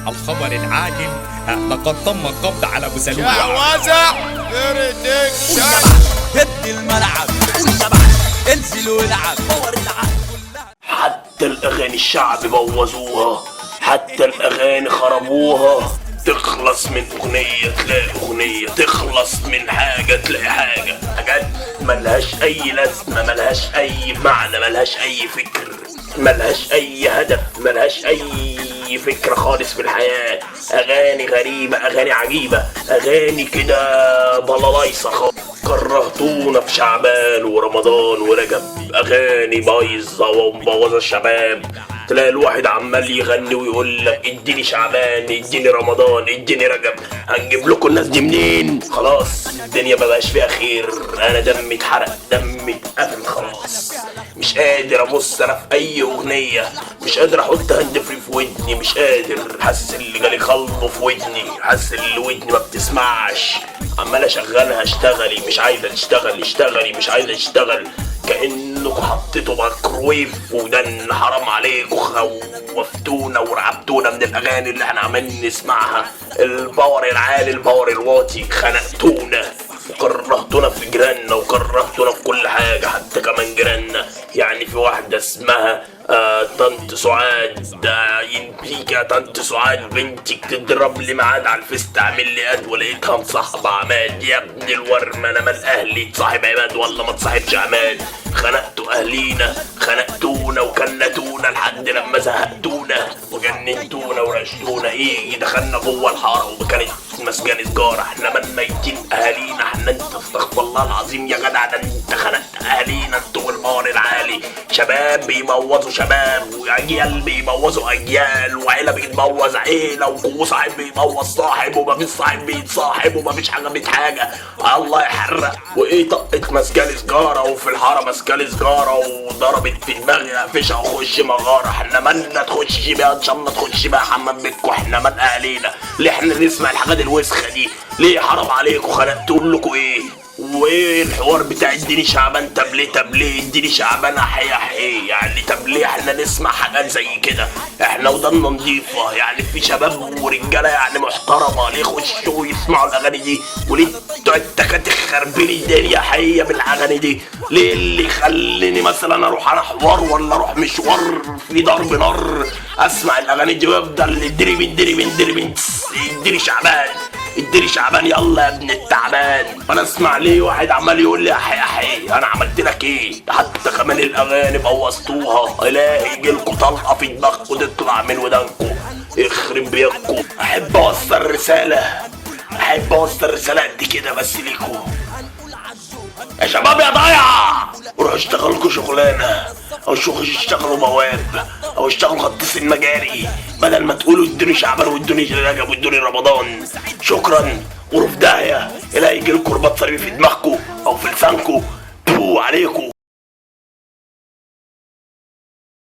الخبر العاجل، لقد تم القبض على ابو سلول. شعوذة بريدكشن. هد الملعب، انزل والعب. حتى الأغاني الشعب بوظوها، حتى الأغاني خربوها. تخلص من أغنية تلاقي أغنية، تخلص من حاجة تلاقي حاجة. حاجات ملهاش أي لازمة، ملهاش أي معنى، ملهاش أي فكر، ملهاش أي هدف، ملهاش أي فكرة خالص في الحياة. أغاني غريبة، أغاني عجيبة، أغاني كده بلالايصة خالص. كرهتونا في شعبان ورمضان ورجب، اغاني بايظة ومبوظه الشباب. تلاقي الواحد عمال يغني ويقول لك اديني شعبان، اديني رمضان، اديني رجب. هنجيب لكم الناس دي منين؟ خلاص الدنيا مبقاش فيها خير. انا دمي اتحرق، دمي اتقفل خلاص، مش قادر ابص انا في اي اغنية، مش قادر احط hand free في ودني، مش قادر. حاسس اللي جالي خلطه في ودني، حاسس اللي ودني ما بتسمعش. عمال اشغلها، اشتغلي مش عايزه تشتغل، اشتغلي مش عايزه تشتغل. كانكم حطيتوا ميكروويف في ودن. حرام عليكم، خوفتونا ورعبتونا من الاغاني اللي احنا عمالين نسمعها. ال power العالي، ال power الواطي، خنقتونا وكرهتونا في جيراننا، وكرهتونا في كل حاجة، حتى كمان جيراننا. يعني في واحدة اسمها طنط سعاد، ده ينفيك يا طنط سعاد، بنتك تضرب لي ميعاد على الفيس تعمل لي add، ولقيتها مصاحبة عماد. يا ابن الورم، انا مال اهلي، تصاحب عماد ولا ما تصاحبش عماد؟ خنقتوا اهلينا، خنقتونا وكنتونا لحد لما زهقتونا وجننتونا ورشتونا. ايه دخلنا جوه الحارة وكانت مسجان سجاره. احنا من ميتين اهالينا احنا. انت استغفر الله العظيم يا جدع، ده انت خنقت اهالينا انتوا وال power العالي. شباب بيبوظوا شباب، واجيال بيبوظوا اجيال، وعيلة بتبوظ عيله، وصاحب بيبوظ صاحب، ومفيش صاحب بيتصاحب، ومفيش حاجة بيت حاجة. الله يحرق. وايه طقت مسكال سجاره، وفي الحارة مسكال سجاره، وضربت في دماغي قفشه وخش مغارة. احنا مالنا تخش بيها، ان شاء الله تخش بيها حمام بيتكم. احنا مال اهالينا؟ ليه احنا نسمع الحاجات الوسخة دي؟ ليه؟ حرام عليكم. خلقتوا لكم ايه؟ وايه الحوار بتاع اديني شعبان؟ طب ليه؟ طب ليه اديني شعبان؟ احي احي يعني. طب ليه احنا نسمع حاجات زي كده؟ احنا ودنا نضيفه يعني، في شباب ورجاله يعني محترمه، ليه يخشوا يسمعوا الاغاني دي؟ وليه بتوع التكاتك خربين الدنيا حقيقة بالاغاني دي؟ ليه اللي يخليني مثلا اروح انا حوار ولا اروح مشوار في ضرب نار اسمع الاغاني دي وافضل اديني بن اديني بن اديني بن اديني شعبان اديني شعبان، يلا يا ابن التعبان. انا اسمع ليه واحد عمال يقول لي احي احي؟ انا عملت لك ايه؟ حتى كمان الاغاني بوظتوها. الاقي يجيلكوا طلقه في دماغكوا تطلع من ودانكوا، يخرب بيتكوا. احب اوصل رسالة، احب اوصل رسالة قد كده بس ليكوا يا شباب يا ضايع. روحوا اشتغلوا لكم شغلانة، او شوفوا اشتغلوا بواب، او اشتغلوا غطاس المجاري، بدل ما تقولوا ادوني شعبان وادوني رجب وادوني رمضان. شكرا وروح في داهية. الاقي يجيلكوا رباط صليبي في دماغكم.